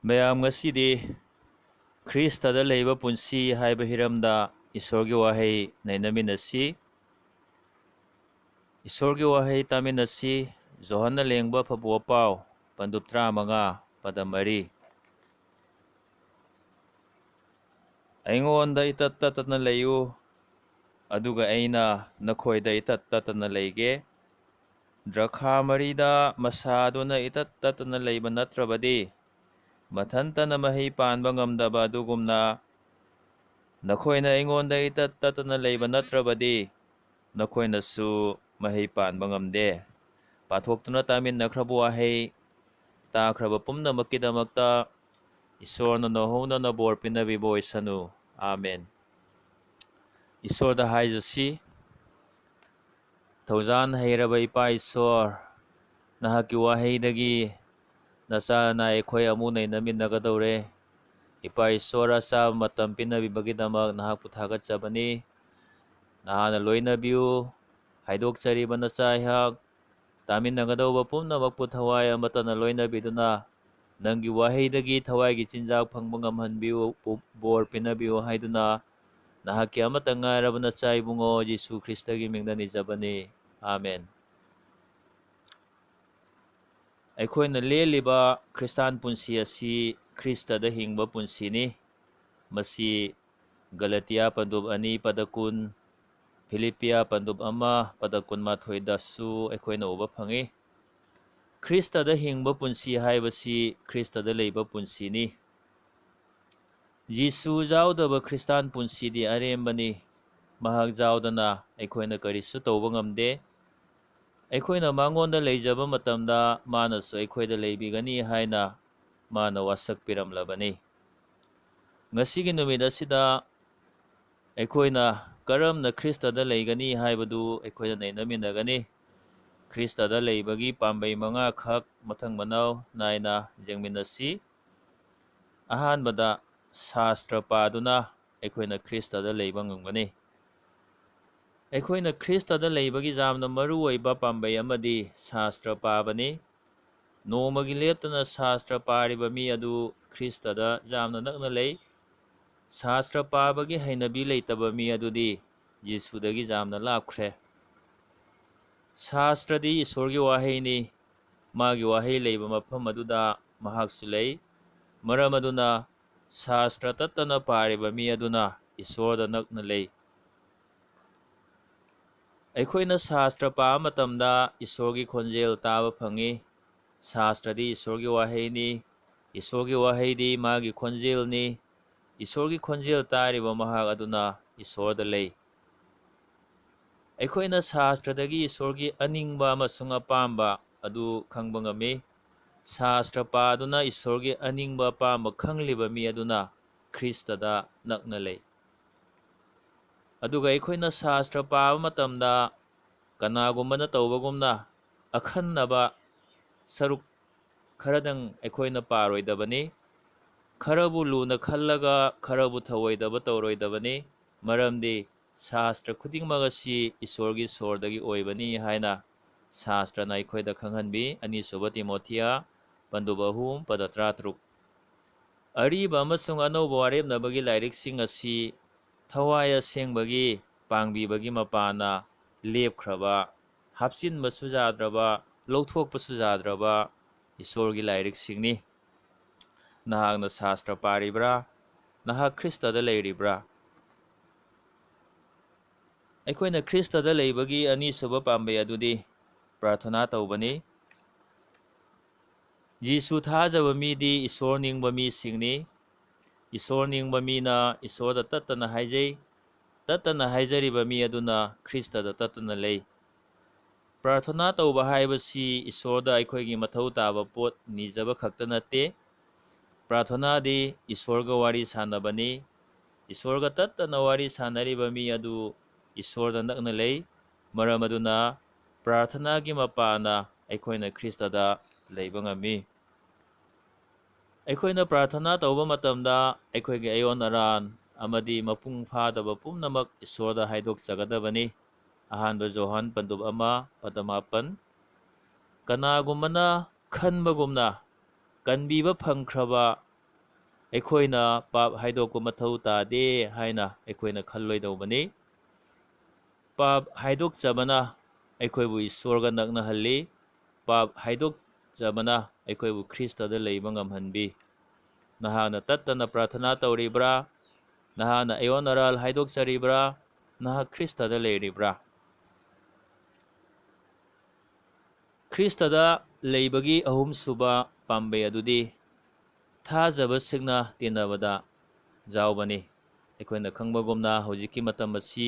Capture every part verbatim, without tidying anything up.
ꯃꯌꯥꯝ, ꯉꯁꯤꯗꯤ ꯈ꯭ꯔꯤꯁꯇꯗ ꯂꯩꯕ ꯄꯨꯟꯁꯤ ꯍꯥꯏꯕ ꯍꯤꯔꯝꯗ ꯏꯁꯣꯔꯒꯤ ꯋꯥꯍꯩ ꯅꯩꯅꯃꯤꯟꯅꯁꯤ꯫ ꯏꯁꯣꯔꯒꯤ ꯋꯥꯍꯩ ꯇꯥꯃꯤꯟꯅꯁꯤ꯫ ꯖꯣꯍꯟꯅ ꯂꯦꯡꯕ ꯐꯕꯨ ꯄꯥꯎ, ꯄꯟꯗꯨꯞ ꯇꯔꯥꯃꯉꯥ, ꯄꯗ ꯃꯔꯤ꯫ "ꯑꯩꯉꯣꯟꯗ ꯏꯇꯠ ꯇꯠꯇꯅ ꯂꯩꯌꯨ, ꯑꯗꯨꯒ ꯑꯩꯅ ꯅꯈꯣꯏꯗ ꯏꯇꯠ ꯇꯠꯇꯅ ꯂꯩꯒꯦ꯫ ꯗ꯭ꯔꯈꯥ ꯃꯔꯤꯗ ꯃꯁꯥꯗꯨꯅ ꯏꯇꯠ ꯇꯠꯇꯅ ꯂꯩꯕ ꯅꯠꯇ꯭ꯔꯕꯗꯤ, ꯃꯊꯟꯇꯅ ꯃꯍꯩ ꯄꯥꯟꯕ ꯉꯝꯗꯕ ꯑꯗꯨꯒꯨꯝꯅ, ꯅꯈꯣꯏꯅ ꯑꯩꯉꯣꯟꯗ ꯏꯇꯠ ꯇꯠꯇꯅ ꯂꯩꯕ ꯅꯠꯇ꯭ꯔꯕꯗꯤ, ꯅꯈꯣꯏꯅꯁꯨ ꯃꯍꯩ ꯄꯥꯟꯕ ꯉꯝꯗꯦ"꯫ ꯄꯥꯊꯣꯛꯇꯨꯅ ꯇꯥꯃꯤꯟꯅꯈ꯭ꯔꯕ ꯋꯥꯍꯩ ꯇꯥꯈ꯭ꯔꯕ ꯄꯨꯝꯅꯃꯛꯀꯤꯗꯃꯛꯇ ꯏꯁꯣꯔꯅ ꯅꯧꯍꯧꯅꯅ ꯕꯣꯔ ꯄꯤꯅꯕꯤꯕ ꯑꯣꯏꯁꯅꯨ꯫ ꯑꯥꯃꯦꯟ꯫ ꯏꯁꯣꯔꯗ ꯍꯥꯏꯖꯁꯤ, ꯊꯧꯖꯥꯟ ꯍꯩꯔꯕ ꯏꯄꯥ ꯏꯁꯣꯔ, ꯅꯍꯥꯛꯀꯤ ꯋꯥꯍꯩꯗꯒꯤ ꯅꯆꯥꯅ ꯑꯩꯈꯣꯏ ꯑꯃꯨꯛ ꯅꯩꯅꯃꯤꯟꯅꯒꯗꯧꯔꯦ꯫ ꯏꯄꯥ ꯏꯁꯣꯔ, ꯑꯆꯥꯕ ꯃꯇꯝ ꯄꯤꯅꯕꯤꯕꯒꯤꯗꯃꯛ ꯅꯍꯥꯛꯄꯨ ꯊꯥꯒꯠꯆꯕꯅꯤ꯫ ꯅꯍꯥꯛꯅ ꯂꯣꯏꯅꯕꯤꯌꯨ꯫ ꯍꯥꯏꯗꯣꯛꯆꯔꯤꯕ ꯅꯆꯥ ꯑꯩꯍꯥꯛ ꯇꯥꯃꯤꯟꯅꯒꯗꯧꯕ ꯄꯨꯝꯅꯃꯛꯄꯨ ꯊꯋꯥꯏ ꯑꯃꯠꯇꯅ ꯂꯣꯏꯅꯕꯤꯗꯨꯅ, ꯅꯪꯒꯤ ꯋꯥꯍꯩꯗꯒꯤ ꯊꯋꯥꯏꯒꯤ ꯆꯤꯟꯖꯥꯛ ꯐꯪꯕ ꯉꯝꯍꯟꯕꯤꯌꯨ, ꯕꯣꯔ ꯄꯤꯅꯕꯤꯌꯨ ꯍꯥꯏꯗꯨꯅ, ꯅꯍꯥꯛꯀꯤ ꯑꯃꯠꯇ ꯉꯥꯏꯔꯕ ꯅꯆꯥ ꯏꯕꯨꯡꯉꯣ ꯖꯤꯁꯨ ꯈ꯭ꯔꯤꯁꯇꯒꯤ ꯃꯤꯡꯗ ꯅꯤꯖꯕꯅꯤ꯫ ꯑꯥꯃꯦꯟ꯫ ꯑꯩꯈꯣꯏꯅ ꯂꯦꯜꯂꯤꯕ ꯈ꯭ꯔꯤꯁꯇꯥꯟ ꯄꯨꯟꯁꯤ ꯑꯁꯤ ꯈ꯭ꯔꯤꯁꯇꯗ ꯍꯤꯡꯕ ꯄꯨꯟꯁꯤꯅꯤ꯫ ꯃꯁꯤ ꯒꯂꯇꯤꯌꯥ ꯄꯟꯗꯨꯞ ꯑꯅꯤ ꯄꯗ ꯀꯨꯟ, ꯐꯤꯂꯤꯞꯄꯤꯌꯥ ꯄꯟꯗꯨꯞ ꯑꯃ ꯄꯗ ꯀꯨꯟꯃꯥꯊꯣꯏꯗꯁꯨ ꯑꯩꯈꯣꯏꯅ ꯎꯕ ꯐꯪꯏ꯫ ꯈ꯭ꯔꯤꯁꯇꯗ ꯍꯤꯡꯕ ꯄꯨꯟꯁꯤ ꯍꯥꯏꯕꯁꯤ ꯈ꯭ꯔꯤꯁꯇꯗ ꯂꯩꯕ ꯄꯨꯟꯁꯤꯅꯤ꯫ ꯖꯤꯁꯨ ꯌꯥꯎꯗꯕ ꯈ꯭ꯔꯤꯁꯇꯥꯟ ꯄꯨꯟꯁꯤꯗꯤ ꯑꯔꯦꯝꯕꯅꯤ꯫ ꯃꯍꯥꯛ ꯌꯥꯎꯗꯅ ꯑꯩꯈꯣꯏꯅ ꯀꯔꯤꯁꯨ ꯇꯧꯕ ꯉꯝꯗꯦ꯫ ꯑꯩꯈꯣꯏꯅ ꯃꯉꯣꯟꯗ ꯂꯩꯖꯕ ꯃꯇꯝꯗ ꯃꯥꯅꯁꯨ ꯑꯩꯈꯣꯏꯗ ꯂꯩꯕꯤꯒꯅꯤ ꯍꯥꯏꯅ ꯃꯥꯅ ꯋꯥꯁꯛꯄꯤꯔꯝꯂꯕꯅꯤ꯫ ꯉꯁꯤꯒꯤ ꯅꯨꯃꯤꯠ ꯑꯁꯤꯗ ꯑꯩꯈꯣꯏꯅ ꯀꯔꯝꯅ ꯈ꯭ꯔꯤꯁꯇꯗ ꯂꯩꯒꯅꯤ ꯍꯥꯏꯕꯗꯨ ꯑꯩꯈꯣꯏꯅ ꯅꯩꯅꯃꯤꯟꯅꯒꯅꯤ꯫ ꯈ꯭ꯔꯤꯁꯇꯗ ꯂꯩꯕꯒꯤ ꯄꯥꯝꯕꯩ ꯃꯉꯥꯈꯛ ꯃꯊꯪ ꯃꯅꯥꯎ ꯅꯥꯏꯅ ꯌꯦꯡꯃꯤꯟꯅꯁꯤ꯫ ꯑꯍꯥꯟꯕꯗ, ꯁꯥꯁꯇ꯭ꯔ ꯄꯥꯗꯨꯅ ꯑꯩꯈꯣꯏꯅ ꯈ꯭ꯔꯤꯁꯇꯗ ꯂꯩꯕ ꯉꯝꯒꯅꯤ꯫ ꯑꯩꯈꯣꯏꯅ ꯈ꯭ꯔꯤꯁꯇꯗ ꯂꯩꯕꯒꯤ ꯌꯥꯝꯅ ꯃꯔꯨ ꯑꯣꯏꯕ ꯄꯥꯝꯕꯩ ꯑꯃꯗꯤ ꯁꯥꯁꯇ꯭ꯔ ꯄꯥꯕꯅꯤ꯫ ꯅꯣꯡꯃꯒꯤ ꯂꯦꯞꯇꯅ ꯁꯥꯁꯇ꯭ꯔ ꯄꯥꯔꯤꯕ ꯃꯤ ꯑꯗꯨ ꯈ꯭ꯔꯤꯁꯇꯗ ꯌꯥꯝꯅ ꯅꯛꯅ ꯂꯩ꯫ ꯁꯥꯁꯇ꯭ꯔ ꯄꯥꯕꯒꯤ ꯍꯩꯅꯕꯤ ꯂꯩꯇꯕ ꯃꯤ ꯑꯗꯨꯗꯤ ꯖꯤꯁꯨꯗꯒꯤ ꯌꯥꯝꯅ ꯂꯥꯞꯈ꯭ꯔꯦ꯫ ꯁꯥꯁꯇ꯭ꯔꯗꯤ ꯏꯁꯣꯔꯒꯤ ꯋꯥꯍꯩꯅꯤ꯫ ꯃꯥꯒꯤ ꯋꯥꯍꯩ ꯂꯩꯕ ꯃꯐꯝ ꯑꯗꯨꯗ ꯃꯍꯥꯛꯁꯨ ꯂꯩ꯫ ꯃꯔꯝ ꯑꯗꯨꯅ ꯁꯥꯁꯇ꯭ꯔ ꯇꯠꯇꯅ ꯄꯥꯔꯤꯕ ꯃꯤ ꯑꯗꯨꯅ ꯏꯁꯣꯔꯗ ꯅꯛꯅ ꯂꯩ꯫ ꯑꯩꯈꯣꯏꯅ ꯁꯥꯁꯇ꯭ꯔ ꯄꯥꯕ ꯃꯇꯝꯗ ꯏꯁꯣꯔꯒꯤ ꯈꯣꯟꯖꯦꯜ ꯇꯥꯕ ꯐꯪꯏ꯫ ꯁꯥꯁꯇ꯭ꯔꯗꯤ ꯏꯁꯣꯔꯒꯤ ꯋꯥꯍꯩꯅꯤ꯫ ꯏꯁꯣꯔꯒꯤ ꯋꯥꯍꯩꯗꯤ ꯃꯥꯒꯤ ꯈꯣꯟꯖꯦꯜꯅꯤ꯫ ꯏꯁꯣꯔꯒꯤ ꯈꯣꯟꯖꯦꯜ ꯇꯥꯔꯤꯕ ꯃꯍꯥꯛ ꯑꯗꯨꯅ ꯏꯁꯣꯔꯗ ꯂꯩ꯫ ꯑꯩꯈꯣꯏꯅ ꯁꯥꯁꯇ꯭ꯔꯗꯒꯤ ꯏꯁꯣꯔꯒꯤ ꯑꯅꯤꯡꯕ ꯑꯃꯁꯨꯡ ꯑꯄꯥꯝꯕ ꯑꯗꯨ ꯈꯪꯕ ꯉꯝꯃꯤ꯫ ꯁꯥꯁꯇ꯭ꯔ ꯄꯥꯗꯨꯅ ꯏꯁꯣꯔꯒꯤ ꯑꯅꯤꯡꯕ ꯑꯄꯥꯝꯕ ꯈꯪꯂꯤꯕ ꯃꯤ ꯑꯗꯨꯅ ꯈ꯭ꯔꯤꯁꯇꯗ ꯅꯛꯅ ꯂꯩ꯫ ꯑꯗꯨꯒ ꯑꯩꯈꯣꯏꯅ ꯁꯥꯁꯇ꯭ꯔ ꯄꯥꯕ ꯃꯇꯝꯗ ꯀꯅꯥꯒꯨꯝꯕꯅ ꯇꯧꯕꯒꯨꯝꯅ ꯑꯈꯟꯅꯕ ꯁꯔꯨꯛ ꯈꯔꯗꯪ ꯑꯩꯈꯣꯏꯅ ꯄꯥꯔꯣꯏꯗꯕꯅꯤ꯫ ꯈꯔꯕꯨ ꯂꯨꯅ ꯈꯜꯂꯒ ꯈꯔꯕꯨ ꯊꯧꯑꯣꯏꯗꯕ ꯇꯧꯔꯣꯏꯗꯕꯅꯤ꯫ ꯃꯔꯝꯗꯤ ꯁꯥꯁꯇ꯭ꯔ ꯈꯨꯗꯤꯡꯃꯛ ꯑꯁꯤ ꯏꯁꯣꯔꯒꯤ ꯁꯣꯔꯗꯒꯤ ꯑꯣꯏꯕꯅꯤ ꯍꯥꯏꯅ ꯁꯥꯁꯇ꯭ꯔꯅ ꯑꯩꯈꯣꯏꯗ ꯈꯪꯍꯟꯕꯤ꯫ ꯑꯅꯤꯁꯨꯕ ꯇꯤꯃꯣꯊꯤꯌꯥ ꯄꯟꯗꯨꯞ ꯑꯍꯨꯝ ꯄꯗ ꯇꯔꯥꯇꯔꯨꯛ꯫ ꯑꯔꯤꯕ ꯑꯃꯁꯨꯡ ꯑꯅꯧꯕ ꯋꯥꯔꯦꯞꯅꯕꯒꯤ ꯂꯥꯏꯔꯤꯛꯁꯤꯡ ꯑꯁꯤ ꯊꯋꯥꯏ ꯑꯁꯦꯡꯕꯒꯤ ꯄꯥꯡꯕꯤꯕꯒꯤ ꯃꯄꯥꯅ ꯂꯦꯞꯈ꯭ꯔꯕ, ꯍꯥꯞꯆꯤꯟꯕꯁꯨ ꯌꯥꯗ꯭ꯔꯕ, ꯂꯧꯊꯣꯛꯄꯁꯨ ꯌꯥꯗ꯭ꯔꯕ ꯏꯁꯣꯔꯒꯤ ꯂꯥꯏꯔꯤꯛꯁꯤꯡꯅꯤ꯫ ꯅꯍꯥꯛꯅ ꯁꯥꯁꯇ꯭ꯔ ꯄꯥꯔꯤꯕ꯭ꯔꯥ? ꯅꯍꯥꯛ ꯈ꯭ꯔꯤꯁꯇꯗ ꯂꯩꯔꯤꯕ꯭ꯔꯥ? ꯑꯩꯈꯣꯏꯅ ꯈ꯭ꯔꯤꯁꯇꯗ ꯂꯩꯕꯒꯤ ꯑꯅꯤꯁꯨꯕ ꯄꯥꯝꯕꯩ ꯑꯗꯨꯗꯤ ꯄ꯭ꯔꯥꯔꯊꯅꯥ ꯇꯧꯕꯅꯤ꯫ ꯖꯤꯁꯨ ꯊꯥꯖꯕ ꯃꯤꯗꯤ ꯏꯁꯣꯔ ꯅꯤꯡꯕ ꯃꯤꯁꯤꯡꯅꯤ꯫ ꯏꯁꯣꯔ ꯅꯤꯡꯕ ꯃꯤꯅ ꯏꯁꯣꯔꯗ ꯇꯠꯇꯅ ꯍꯥꯏꯖꯩ꯫ ꯇꯠꯇꯅ ꯍꯥꯏꯖꯔꯤꯕ ꯃꯤ ꯑꯗꯨꯅ ꯈ꯭ꯔꯤꯁꯇꯗ ꯇꯠꯇꯅ ꯂꯩ꯫ ꯄ꯭ꯔꯥꯔꯊꯅꯥ ꯇꯧꯕ ꯍꯥꯏꯕꯁꯤ ꯏꯁꯣꯔꯗ ꯑꯩꯈꯣꯏꯒꯤ ꯃꯊꯧ ꯇꯥꯕ ꯄꯣꯠ ꯅꯤꯖꯕ ꯈꯛꯇ ꯅꯠꯇꯦ꯫ ꯄ꯭ꯔꯥꯔꯊꯅꯥꯗꯤ ꯏꯁꯣꯔꯒ ꯋꯥꯔꯤ ꯁꯥꯟꯅꯕꯅꯤ꯫ ꯏꯁꯣꯔꯒ ꯇꯠꯇꯅ ꯋꯥꯔꯤ ꯁꯥꯟꯅꯔꯤꯕ ꯃꯤ ꯑꯗꯨ ꯏꯁꯣꯔꯗ ꯅꯛꯅ ꯂꯩ꯫ ꯃꯔꯝ ꯑꯗꯨꯅ ꯄ꯭ꯔꯥꯔꯊꯅꯥꯒꯤ ꯃꯄꯥꯅ ꯑꯩꯈꯣꯏꯅ ꯈ꯭ꯔꯤꯁꯇꯗ ꯂꯩꯕ ꯉꯝꯃꯤ꯫ ꯑꯩꯈꯣꯏꯅ ꯄ꯭ꯔꯥꯔꯊꯅꯥ ꯇꯧꯕ ꯃꯇꯝꯗ ꯑꯩꯈꯣꯏꯒꯤ ꯑꯌꯣꯟ ꯑꯔꯥꯟ ꯑꯃꯗꯤ ꯃꯄꯨꯡ ꯐꯥꯗꯕ ꯄꯨꯝꯅꯃꯛ ꯏꯁꯣꯔꯗ ꯍꯥꯏꯗꯣꯛꯆꯒꯗꯕꯅꯤ꯫ ꯑꯍꯥꯟꯕ ꯖꯣꯍꯥꯟ ꯄꯟꯗꯨꯞ ꯑꯃ ꯄꯗ ꯃꯥꯄꯟ꯫ ꯀꯅꯥꯒꯨꯝꯕꯅ ꯈꯟꯕꯒꯨꯝꯅ ꯀꯟꯕꯤꯕ ꯐꯪꯈ꯭ꯔꯕ ꯑꯩꯈꯣꯏꯅ ꯄꯥꯞ ꯍꯥꯏꯗꯣꯛꯄ ꯃꯊꯧ ꯇꯥꯗꯦ ꯍꯥꯏꯅ ꯑꯩꯈꯣꯏꯅ ꯈꯜꯂꯣꯏꯗꯧꯕꯅꯤ꯫ ꯄꯥꯞ ꯍꯥꯏꯗꯣꯛꯆꯕꯅ ꯑꯩꯈꯣꯏꯕꯨ ꯏꯁꯣꯔꯒ ꯅꯛꯅꯍꯜꯂꯤ꯫ ꯄꯥꯞ ꯍꯥꯏꯗꯣꯛꯆꯕꯅ ꯑꯩꯈꯣꯏꯕꯨ ꯈ꯭ꯔꯤꯁꯇꯗ ꯂꯩꯕ ꯉꯝꯍꯟꯕꯤ꯫ ꯅꯍꯥꯛꯅ ꯇꯠꯇꯅ ꯄ꯭ꯔꯥꯊꯅꯥ ꯇꯧꯔꯤꯕ꯭ꯔꯥ? ꯅꯍꯥꯛꯅ ꯑꯌꯣꯟ ꯑꯔꯥꯜ ꯍꯥꯏꯗꯣꯛꯆꯔꯤꯕ꯭ꯔꯥ? ꯅꯍꯥꯛ ꯈ꯭ꯔꯤꯁꯇꯗ ꯂꯩꯔꯤꯕ꯭ꯔꯥ? ꯈ꯭ꯔꯤꯁꯇꯗ ꯂꯩꯕꯒꯤ ꯑꯍꯨꯝꯁꯨꯕ ꯄꯥꯝꯕꯩ ꯑꯗꯨꯗꯤ ꯊꯥꯖꯕꯁꯤꯡꯅ ꯇꯤꯟꯅꯕꯗ ꯌꯥꯎꯕꯅꯤ꯫ ꯑꯩꯈꯣꯏꯅ ꯈꯪꯕꯒꯨꯝꯅ ꯍꯧꯖꯤꯛꯀꯤ ꯃꯇꯝ ꯑꯁꯤ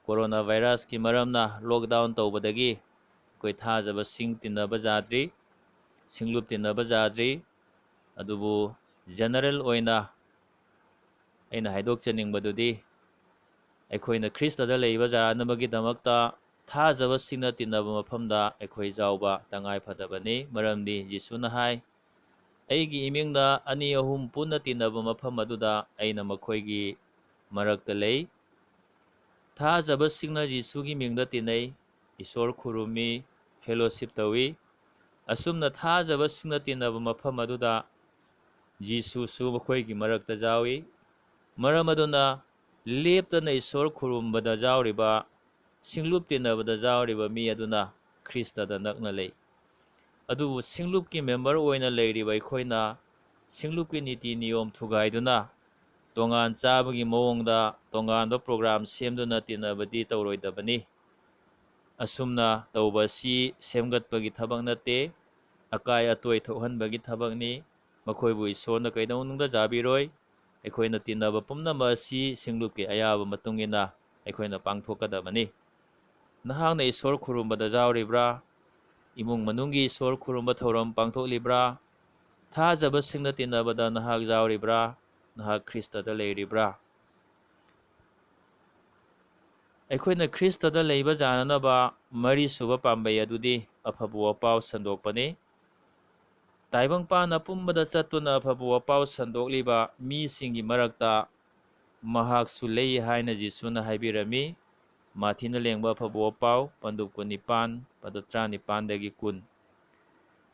ꯀꯣꯔꯣꯅꯥ ꯚꯥꯏꯔꯁꯀꯤ ꯃꯔꯝꯅ ꯂꯣꯛꯗꯥꯎꯟ ꯇꯧꯕꯗꯒꯤ ꯑꯩꯈꯣꯏ ꯊꯥꯖꯕꯁꯤꯡ ꯇꯤꯟꯅꯕ ꯌꯥꯗ꯭ꯔꯤ, ꯁꯤꯡꯂꯨꯞ ꯇꯤꯟꯅꯕ ꯌꯥꯗ꯭ꯔꯤ꯫ ꯑꯗꯨꯕꯨ ꯖꯦꯅꯔꯦꯜ ꯑꯣꯏꯅ ꯑꯩꯅ ꯍꯥꯏꯗꯣꯛꯆꯅꯤꯡꯕꯗꯨꯗꯤ ꯑꯩꯈꯣꯏꯅ ꯈ꯭ꯔꯤꯁꯇꯗ ꯂꯩꯕ ꯌꯥꯅꯕꯒꯤꯗꯃꯛꯇ ꯊꯥꯖꯕꯁꯤꯡꯅ ꯇꯤꯟꯅꯕ ꯃꯐꯝꯗ ꯑꯩꯈꯣꯏ ꯌꯥꯎꯕ ꯇꯉꯥꯏ ꯐꯗꯕꯅꯤ꯫ ꯃꯔꯝꯗꯤ ꯖꯤꯁꯨꯅ ꯍꯥꯏ, "ꯑꯩꯒꯤ ꯏꯃꯤꯡꯗ ꯑꯅꯤ ꯑꯍꯨꯝ ꯄꯨꯟꯅ ꯇꯤꯟꯅꯕ ꯃꯐꯝ ꯑꯗꯨꯗ ꯑꯩꯅ ꯃꯈꯣꯏꯒꯤ ꯃꯔꯛꯇ ꯂꯩ"꯫ ꯊꯥꯖꯕꯁꯤꯡꯅ ꯖꯤꯁꯨꯒꯤ ꯃꯤꯡꯗ ꯇꯤꯟꯅꯩ, ꯏꯁꯣꯔ ꯈꯨꯔꯨꯝꯃꯤ, ꯐꯦꯂꯣꯁꯤꯞ ꯇꯧꯏ꯫ ꯑꯁꯨꯝꯅ ꯊꯥꯖꯕꯁꯤꯡꯅ ꯇꯤꯟꯅꯕ ꯃꯐꯝ ꯑꯗꯨꯗ ꯖꯤꯁꯨꯁꯨ ꯃꯈꯣꯏꯒꯤ ꯃꯔꯛꯇ ꯌꯥꯎꯏ꯫ ꯃꯔꯝ ꯑꯗꯨꯅ ꯂꯦꯞꯇꯅ ꯏꯁꯣꯔ ꯈꯨꯔꯨꯝꯕꯗ ꯌꯥꯎꯔꯤꯕ, ꯁꯤꯡꯂꯨꯞ ꯇꯤꯟꯅꯕꯗ ꯌꯥꯎꯔꯤꯕ ꯃꯤ ꯑꯗꯨꯅ ꯈ꯭ꯔꯤꯁꯇꯗ ꯅꯛꯅ ꯂꯩ꯫ ꯑꯗꯨꯕꯨ ꯁꯤꯡꯂꯨꯞꯀꯤ ꯃꯦꯝꯕꯔ ꯑꯣꯏꯅ ꯂꯩꯔꯤꯕ ꯑꯩꯈꯣꯏꯅ ꯁꯤꯡꯂꯨꯞꯀꯤ ꯅꯤꯇꯤ ꯅꯤꯌꯣꯝ ꯊꯨꯒꯥꯏꯗꯨꯅ ꯇꯣꯉꯥꯟ ꯆꯥꯕꯒꯤ ꯃꯑꯣꯡꯗ ꯇꯣꯉꯥꯟꯕ ꯄ꯭ꯔꯣꯒ꯭ꯔꯥꯝ ꯁꯦꯝꯗꯨꯅ ꯇꯤꯟꯅꯕꯗꯤ ꯇꯧꯔꯣꯏꯗꯕꯅꯤ꯫ ꯑꯁꯨꯝꯅ ꯇꯧꯕ ꯑꯁꯤ ꯁꯦꯝꯒꯠꯄꯒꯤ ꯊꯕꯛ ꯅꯠꯇꯦ, ꯑꯀꯥꯏ ꯑꯇꯣꯏ ꯊꯣꯛꯍꯟꯕꯒꯤ ꯊꯕꯛꯅꯤ꯫ ꯃꯈꯣꯏꯕꯨ ꯏꯁꯣꯔꯅ ꯀꯩꯗꯧꯅꯨꯡꯗ ꯌꯥꯕꯤꯔꯣꯏ꯫ ꯑꯩꯈꯣꯏꯅ ꯇꯤꯟꯅꯕ ꯄꯨꯝꯅꯃꯛ ꯑꯁꯤ ꯁꯤꯡꯂꯨꯞꯀꯤ ꯑꯌꯥꯕ ꯃꯇꯨꯡ ꯏꯟꯅ ꯑꯩꯈꯣꯏꯅ ꯄꯥꯡꯊꯣꯛꯀꯗꯕꯅꯤ꯫ ꯅꯍꯥꯛꯅ ꯏꯁꯣꯔ ꯈꯨꯔꯨꯝꯕꯗ ꯌꯥꯎꯔꯤꯕ꯭ꯔꯥ? ꯏꯃꯨꯡ ꯃꯅꯨꯡꯒꯤ ꯏꯁꯣꯔ ꯈꯨꯔꯨꯝꯕ ꯊꯧꯔꯝ ꯄꯥꯡꯊꯣꯛꯂꯤꯕ꯭ꯔꯥ? ꯊꯥꯖꯕꯁꯤꯡꯅ ꯇꯤꯟꯅꯕꯗ ꯅꯍꯥꯛ ꯌꯥꯎꯔꯤꯕ꯭ꯔꯥ? ꯅꯍꯥꯛ ꯈ꯭ꯔꯤꯁꯇꯗ ꯂꯩꯔꯤꯕ꯭ꯔꯥ? ꯑꯩꯈꯣꯏꯅ ꯈ꯭ꯔꯤꯁꯇꯗ ꯂꯩꯕ ꯌꯥꯅꯅꯕ ꯃꯔꯤꯁꯨꯕ ꯄꯥꯝꯕꯩ ꯑꯗꯨꯗꯤ ꯑꯐꯕ ꯋꯥꯄꯥꯎ ꯁꯟꯗꯣꯛꯄꯅꯤ꯫ ꯇꯥꯏꯕꯪꯄꯥꯟ ꯑꯄꯨꯝꯕꯗ ꯆꯠꯇꯨꯅ ꯑꯐꯕ ꯋꯥꯄꯥꯎ ꯁꯟꯗꯣꯛꯂꯤꯕ ꯃꯤꯁꯤꯡꯒꯤ ꯃꯔꯛꯇ ꯃꯍꯥꯛꯁꯨ ꯂꯩ ꯍꯥꯏꯅ ꯖꯤꯁꯨꯅ ꯍꯥꯏꯕꯤꯔꯝꯃꯤ꯫ ꯃꯥꯊꯤꯅ ꯂꯦꯡꯕ ꯑꯐꯕ ꯋꯥꯄꯥꯎ, ꯄꯟꯗꯨꯞ ꯀꯨꯟꯅꯤꯄꯥꯟ, ꯄꯗ ꯇꯔꯥꯅꯤꯄꯥꯟꯗꯒꯤ ꯀꯨꯟ꯫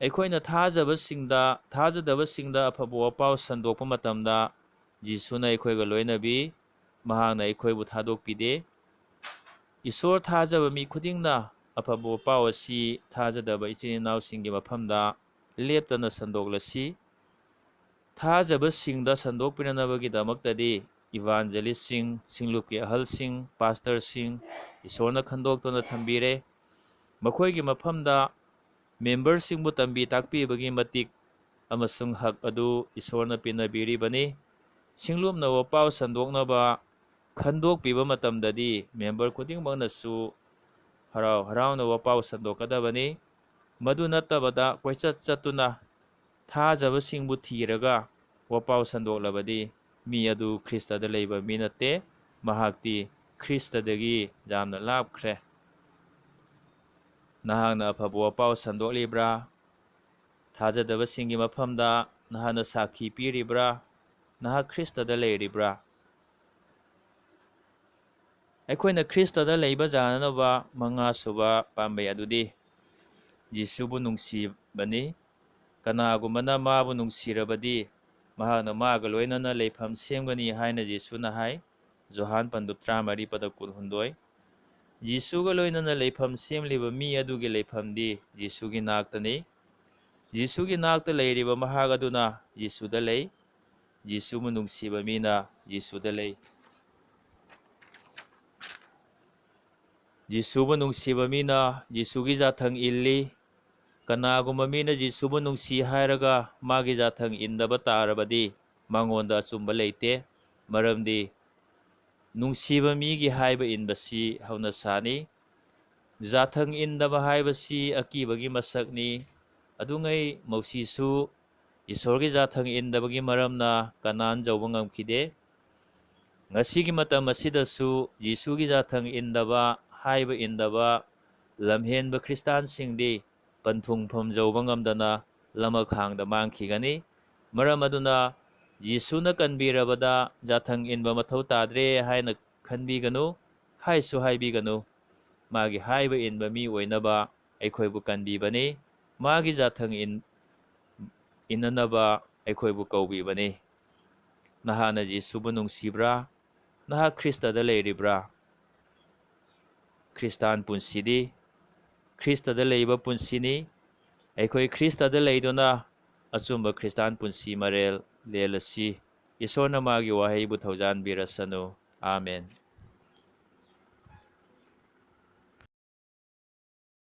ꯑꯩꯈꯣꯏꯅ ꯊꯥꯖꯕꯁꯤꯡꯗ, ꯊꯥꯖꯗꯕꯁꯤꯡꯗ ꯑꯐꯕ ꯋꯥꯄꯥꯎ ꯁꯟꯗꯣꯛꯄ ꯃꯇꯝꯗ, ꯖꯤꯁꯨꯅ ꯑꯩꯈꯣꯏꯒ ꯂꯣꯏꯅꯕꯤ, ꯃꯍꯥꯛꯅ ꯑꯩꯈꯣꯏꯕꯨ ꯊꯥꯗꯣꯛꯄꯤꯗꯦ꯫ ꯏꯁꯣꯔ ꯊꯥꯖꯕ ꯃꯤ ꯈꯨꯗꯤꯡꯅ ꯑꯐꯕ ꯋꯥꯄꯥꯎ ꯑꯁꯤ ꯊꯥꯖꯗꯕ ꯏꯆꯤꯟ ꯏꯅꯥꯎꯁꯤꯡꯒꯤ ꯃꯐꯝꯗ ꯂꯦꯞꯇꯅ ꯁꯟꯗꯣꯛꯂꯁꯤ꯫ ꯊꯥꯖꯕꯁꯤꯡꯗ ꯁꯟꯗꯣꯛꯄꯤꯅꯅꯕꯒꯤꯗꯃꯛꯇꯗꯤ ꯏꯚꯥꯟꯖꯦꯂꯤꯁꯁꯤꯡ, ꯁꯤꯡꯂꯨꯞꯀꯤ ꯑꯍꯜꯁꯤꯡ, ꯄꯥꯁꯇꯔꯁꯤꯡ ꯏꯁꯣꯔꯅ ꯈꯟꯗꯣꯛꯇꯨꯅ ꯊꯝꯕꯤꯔꯦ꯫ ꯃꯈꯣꯏꯒꯤ ꯃꯐꯝꯗ ꯃꯦꯝꯕꯔꯁꯤꯡꯕꯨ ꯇꯝꯕꯤ ꯇꯥꯛꯄꯤꯕꯒꯤ ꯃꯇꯤꯛ ꯑꯃꯁꯨꯡ ꯍꯛ ꯑꯗꯨ ꯏꯁꯣꯔꯅ ꯄꯤꯅꯕꯤꯔꯤꯕꯅꯤ꯫ ꯁꯤꯡꯂꯨꯞꯅ ꯋꯥꯄꯥꯎ ꯁꯟꯗꯣꯛꯅꯕ ꯈꯟꯗꯣꯛꯄꯤꯕ ꯃꯇꯝꯗꯗꯤ ꯃꯦꯝꯕꯔ ꯈꯨꯗꯤꯡꯃꯛꯅꯁꯨ ꯍꯔꯥꯎ ꯍꯔꯥꯎꯅ ꯋꯥꯄꯥꯎ ꯁꯟꯗꯣꯛꯀꯗꯕꯅꯤ꯫ ꯃꯗꯨ ꯅꯠꯇꯕꯗ ꯀꯣꯏꯆꯠ ꯆꯠꯇꯨꯅ ꯊꯥꯖꯕꯁꯤꯡꯕꯨ ꯊꯤꯔꯒ ꯋꯥꯄꯥꯎ ꯁꯟꯗꯣꯛꯂꯕꯗꯤ ꯃꯤ ꯑꯗꯨ ꯈ꯭ꯔꯤꯁꯇꯗ ꯂꯩꯕ ꯃꯤ ꯅꯠꯇꯦ, ꯃꯍꯥꯛꯇꯤ ꯈ꯭ꯔꯤꯁꯇꯗꯒꯤ ꯌꯥꯝꯅ ꯂꯥꯞꯈ꯭ꯔꯦ꯫ ꯅꯍꯥꯛꯅ ꯑꯐꯕ ꯋꯥꯄꯥꯎ ꯁꯟꯗꯣꯛꯂꯤꯕ꯭ꯔꯥ? ꯊꯥꯖꯗꯕꯁꯤꯡꯒꯤ ꯃꯐꯝꯗ ꯅꯍꯥꯛꯅ ꯁꯥꯈꯤ ꯄꯤꯔꯤꯕ꯭ꯔꯥ? ꯅꯍꯥꯛ ꯈ꯭ꯔꯤꯁꯇꯗ ꯂꯩꯔꯤꯕ꯭ꯔꯥ? ꯑꯩꯈꯣꯏꯅ ꯈ꯭ꯔꯤꯁꯇꯗ ꯂꯩꯕ ꯌꯥꯅꯅꯕ ꯃꯉꯥꯁꯨꯕ ꯄꯥꯝꯕꯩ ꯑꯗꯨꯗꯤ ꯖꯤꯁꯨꯕꯨ ꯅꯨꯡꯁꯤꯕꯅꯤ꯫ ꯀꯅꯥꯒꯨꯝꯕꯅ ꯃꯥꯕꯨ ꯅꯨꯡꯁꯤꯔꯕꯗꯤ ꯃꯍꯥꯛꯅ ꯃꯥꯒ ꯂꯣꯏꯅꯅ ꯂꯩꯐꯝ ꯁꯦꯝꯒꯅꯤ ꯍꯥꯏꯅ ꯖꯤꯁꯨꯅ ꯍꯥꯏ꯫ ꯖꯣꯍꯥꯟ ꯄꯟꯗꯨꯞ ꯇꯔꯥꯃꯔꯤ ꯄꯗ ꯀꯨꯟꯍꯨꯝꯗꯣꯏ꯫ ꯖꯤꯁꯨꯒ ꯂꯣꯏꯅꯅ ꯂꯩꯐꯝ ꯁꯦꯝꯂꯤꯕ ꯃꯤ ꯑꯗꯨꯒꯤ ꯂꯩꯐꯝꯗꯤ ꯖꯤꯁꯨꯒꯤ ꯅꯥꯛꯇꯅꯤ꯫ ꯖꯤꯁꯨꯒꯤ ꯅꯥꯛꯇ ꯂꯩꯔꯤꯕ ꯃꯍꯥꯛ ꯑꯗꯨꯅ ꯖꯤꯁꯨꯗ ꯂꯩ꯫ ꯖꯤꯁꯨꯕꯨ ꯅꯨꯡꯁꯤꯕ ꯃꯤꯅ ꯖꯤꯁꯨꯗ ꯂꯩ꯫ ꯖꯤꯁꯨꯕꯨ ꯅꯨꯡꯁꯤꯕ ꯃꯤꯅ ꯖꯤꯁꯨꯒꯤ ꯌꯥꯊꯪ ꯏꯜꯂꯤ꯫ ꯀꯅꯥꯒꯨꯝꯕ ꯃꯤꯅ ꯖꯤꯁꯨꯕꯨ ꯅꯨꯡꯁꯤ ꯍꯥꯏꯔꯒ ꯃꯥꯒꯤ ꯌꯥꯊꯪ ꯏꯟꯗꯕ ꯇꯥꯔꯕꯗꯤ ꯃꯉꯣꯟꯗ ꯑꯆꯨꯝꯕ ꯂꯩꯇꯦ꯫ ꯃꯔꯝꯗꯤ ꯅꯨꯡꯁꯤꯕ ꯃꯤꯒꯤ ꯍꯥꯏꯕ ꯏꯟꯕꯁꯤ ꯍꯧꯅꯁꯥꯅꯤ꯫ ꯌꯥꯊꯪ ꯏꯟꯗꯕ ꯍꯥꯏꯕꯁꯤ ꯑꯀꯤꯕꯒꯤ ꯃꯁꯛꯅꯤ꯫ ꯑꯗꯨꯉꯩ ꯃꯧꯁꯤꯁꯨ ꯏꯁꯣꯔꯒꯤ ꯌꯥꯊꯪ ꯏꯟꯗꯕꯒꯤ ꯃꯔꯝꯅ ꯀꯅꯥꯟ ꯌꯧꯕ ꯉꯝꯈꯤꯗꯦ꯫ ꯉꯁꯤꯒꯤ ꯃꯇꯝ ꯑꯁꯤꯗꯁꯨ ꯖꯤꯁꯨꯒꯤ ꯌꯥꯊꯪ ꯏꯟꯗꯕ, ꯍꯥꯏꯕ ꯏꯟꯗꯕ, ꯂꯝꯍꯦꯟꯕ ꯈ꯭ꯔꯤꯁꯇꯥꯟꯁꯤꯡꯗꯤ ꯄꯟꯊꯨꯡꯐꯝ ꯌꯧꯕ ꯉꯝꯗꯅ ꯂꯃꯈꯥꯡꯗ ꯃꯥꯡꯈꯤꯒꯅꯤ꯫ ꯃꯔꯝ ꯑꯗꯨꯅ ꯖꯤꯁꯨꯅ ꯀꯟꯕꯤꯔꯕꯗ ꯌꯥꯊꯪ ꯏꯟꯕ ꯃꯊꯧ ꯇꯥꯗ꯭ꯔꯦ ꯍꯥꯏꯅ ꯈꯟꯕꯤꯒꯅꯨ, ꯍꯥꯏꯁꯨ ꯍꯥꯏꯕꯤꯒꯅꯨ꯫ ꯃꯥꯒꯤ ꯍꯥꯏꯕ ꯏꯟꯕ ꯃꯤ ꯑꯣꯏꯅꯕ ꯑꯩꯈꯣꯏꯕꯨ ꯀꯟꯕꯤꯕꯅꯤ꯫ ꯃꯥꯒꯤ ꯖꯥꯊꯪ ꯏꯟ-, ꯏꯟꯅꯅꯕ ꯑꯩꯈꯣꯏꯕꯨ ꯀꯧꯕꯤꯕꯅꯤ꯫ ꯅꯍꯥꯛꯅ ꯖꯤꯁꯨꯕꯨ ꯅꯨꯡꯁꯤꯕ꯭ꯔꯥ? ꯅꯍꯥꯛ ꯈ꯭ꯔꯤꯁꯇꯗ ꯂꯩꯔꯤꯕ꯭ꯔꯥ? ꯈ꯭ꯔꯤꯁꯇꯥꯟ ꯄꯨꯟꯁꯤꯗꯤ ꯈ꯭ꯔꯤꯁꯇꯗ ꯂꯩꯕ ꯄꯨꯟꯁꯤꯅꯤ꯫ ꯑꯩꯈꯣꯏ ꯈ꯭ꯔꯤꯁꯇꯗ ꯂꯩꯗꯨꯅ ꯑꯆꯨꯝꯕ ꯈ꯭ꯔꯤꯁꯇꯥꯟ ꯄꯨꯟꯁꯤ ꯃꯔꯦꯜ ꯂꯦꯜꯂꯁꯤ꯫ ꯏꯁꯣꯔꯅ ꯃꯥꯒꯤ ꯋꯥꯍꯩꯕꯨ ꯊꯧꯖꯥꯟꯕꯤꯔꯁꯅꯨ꯫ ꯑꯥꯃꯦꯟ꯫